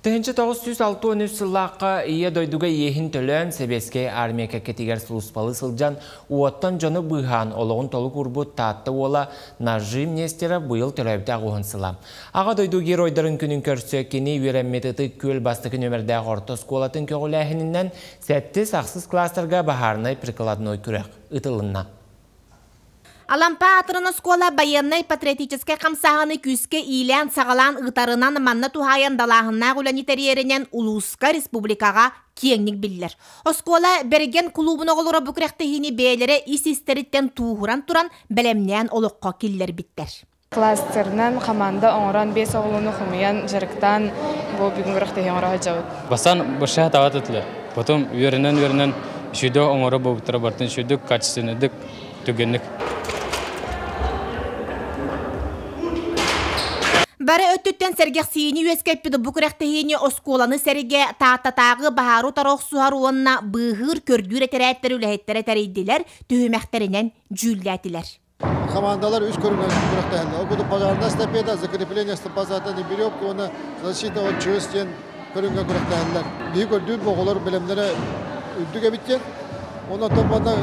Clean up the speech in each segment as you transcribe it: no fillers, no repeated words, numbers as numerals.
1963 сыллаахха Ийэ дойдуга иэһин төлөөн, Сэбиэскэй армия кэккэтигэр сулууспалыы сылдьан, уоттан дьону быыһаан, олоҕун толук уурбут Таатта уола Нажим Нестеров быйыл төрөөбүтэ аҕыһын сыла. Аҕа дойду геройдарын күнүн көрсө кини үөрэммит Ытык Күөл бастакы нүөмэрдээх орто оскуолатын көҕүлээһининэн сэттис-ахсыс кылаастарга баһаарынай прикладной күрэх ыытылынна. Алампа аатыран оскуола байыаннай-патриотическай хамсааһыны күүскэ иилээн-саҕалаан ыытарынан манна туһаайан далааһыннаах үлэни тэрийэринэн улууска, республикаҕа киэҥник биллэр. Оскуола Бэргэн кулуубун оҕолоро бу күрэхтэһиини бэйэлэрэ ис-истэриттэн тууһуран туран бэлэмнээн олоххо киллэрбиттэр. Кластерынан хамаанда оҥорон, биэс оҕолону хомуйан, дьарыктаан бу бүгүн күрэхтэһии оҥоро сылдьабыт. Бастаан большая таҕат этилэр. Потом үөрэнэн-үөрэнэн үчүгэй оҥоро буолбуттара барытын үчүгэйдик, качественныйдык, түгэнник. Бары өттүттэн сэргэхсийиини үөскэппит бу күрэхтэһиини оскуоланы сэргэ Тааттатааҕы баһаары утары охсуһар уонна быыһыыр көрдүүр этэрээттэр үлэһиттэрэ тэрийдилэр, түһүмэхтэринэн дьүүллээтилэр. Командалар үс көрүҥүнэн күрэхтэһэллэр. Ол курдук пожарная эстафета, закрепление стопазата веревки уонна защита от ЧС диэн көрүҥҥэ күрэхтэһэллэр. Биһи көрдүүр бу оҕолор бэлэмнэрэ үрдүк эбит диэн. Онон манна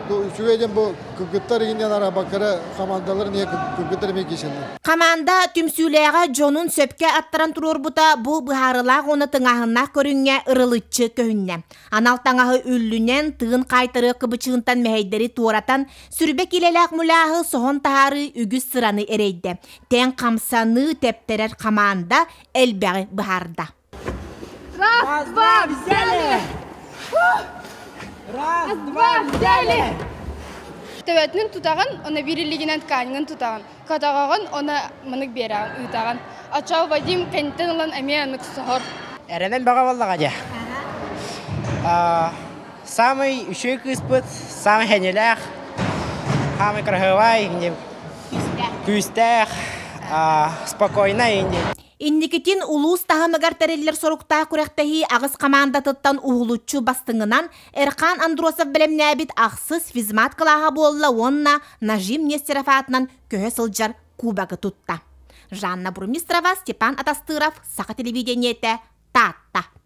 үчүгэй диэн бу кыргыттар иҥинэн арабаккара командалар эмиэ кыргыттар эмиэ киирсэллэр. Хамаанда түмсүүлээҕэ дьонун сөпкө аттаран туруорбута бу быһаарылаах уонна тыҥааһыннаах көрүҥҥэ ырылыччы көһүннэ. Анал таҥаһы үллүнэн, тыын хаайтарыах кыбычыынтан мэһэйдэри туоратан, Сүрбэ киилэлээх муляһы соһон таһаарыы үгүс сыраны эрэйдэ. Тэҥ хамсаныы тэптэрэр хамаанда элбэҕи быһаарда. Раз, два, взяли! Раз, два, взяли! Төбөтүнэн тутаҕын, оны биир илиигинэн тканьҥын тутаҕын. Катаҕаҕын, оны манык биэрэҕин, ыытаҕын. Оччоҕо Вадим кэнниттэн ылан эмиэ анык соһор. Эрэнэн бөҕө буоллаҕа дьэ. Самый үчүгэй кыыспыт, самый хэнилээх, самый красивай, күүстээх, спокойный. Инникитин улуус таһымыгар тэриллэр соруктаах күрэхтэһии аҕыс хамаандатыттан уһулуччу бастыҥынан Эрхан Андросов бэлэмнээбит ахсыс физмат кылааһа буолла уонна Нажим Нестеров аатынан көһө сылдьар кубогы тутта. Жанна Бурмистрова, Степан Атастыров, Саха телевидениетэ, Таатта.